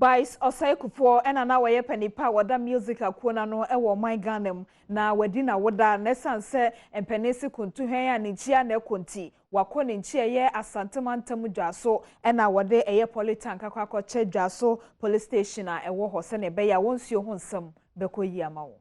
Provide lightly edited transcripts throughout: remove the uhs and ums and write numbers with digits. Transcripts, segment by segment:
Bice Osei Kuffour ɛna na wɔyɛ panipa a wɔda music akuo n'ano ɛwɔ ɔman Ghana mu na wadi na woda na ɛsiane sɛ mpanin si kuntuhwɛn a ne nkyia na ɛkɔ nti wakɔ ne nkyi ɛyɛ Asantemantam Dwaso ɛna wɔde ɛyɛ polytank akɔ akɔkyɛ Dwaso Police Station a ɛwɔ hɔ sɛnea ɛbɛyɛ a wɔn nsuo ho nsɛm bɛkɔ yi ama wɔn.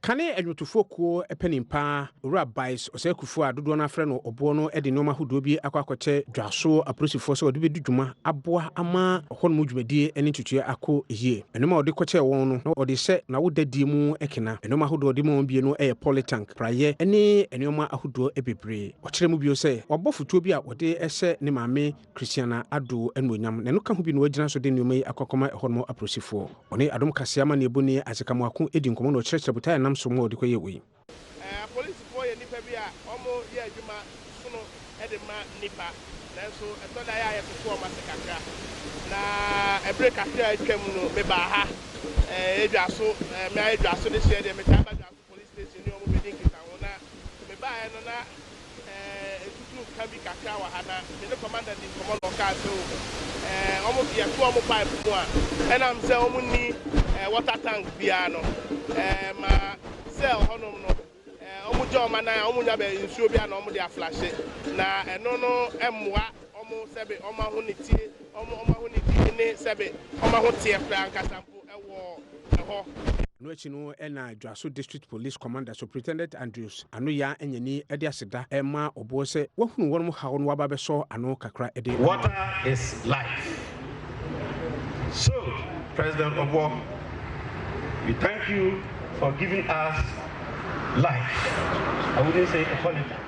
Kane adwomtofoɔ kuo panimpa Owura Bice Osei Kuffour a dodoɔ no afrɛ no Ɔboɔ no de nneɛma ahodoɔ bi akɔ akɔkyɛ Dwaso apolisifoɔ sɛ wɔde bɛdi dwuma aboa ama hɔnom dwumadie ne ntutuɛ akɔ yie. Nneɛma a wɔde kɔkyɛɛ wɔn no na wɔde hyɛ n'awodadie mu kena. Nneɛma ahodoɔ a wɔde ma wɔn bie no yɛ polytank, praeɛ ne nneɛma ahodoɔ bebree. Ɔkyerɛ mu bio sɛ wabɔ fotuo bi a wɔde hyɛ ne maame Christiana Addo anuonyam na ɛno ka ho bi na wagyina so de nneɛma yi akɔ akɔma ɛhɔnom apolisifoɔ. Ɔne Adom Kaseɛ amanneɛbɔni Isaac Amoako di nkɔmmɔ na ɔkyerɛkyerɛ botaeɛ a nam so ma wɔde kɔyɛ wei. Apolisifoɔ yɛ nnipa bi a wɔyɛ adwuma sono de ma nnipa, nanso ɛtɔ da a yɛtoto wɔn ase kakra. Na ɛbere kakra a atwam no, mebaa ha, Dwaso, me ara Dwaso de hyeɛ deɛ, metaa ba Dwaso Police Station ne wɔn bɛdi nkitaho. Na mebaeɛ no na ntuturu ka bi kakra wɔ ha, na me ne commander di nkɔmmɔ na ɔkaa sɛ o, wɔn yɛto wɔn pipe mu a, ɛnam sɛ wɔn nni water tank biara no, ma sɛ hɔnom no wɔn gya wɔn anan a wɔn nya bɛ nsuo bi a na wɔn de aflashe, na ɛno no mmoa wɔn sɛbe wɔn ahonetie, wɔn ahonedi ne sɛbe wɔn ahoteɛ koraa ankasa mpo ɛwɔ ɛhɔ. Ɛno akyi no ɛna Dwaso District Police Commander, Superintendent Andrews Anoya Anyani, de aseda ɛma Ɔboɔ sɛ wahunu wɔn haw no waba bɛsɔ ano kakra de. Water is life. So, President Obour, we thank you for giving us life. I wouldn't say a polytank.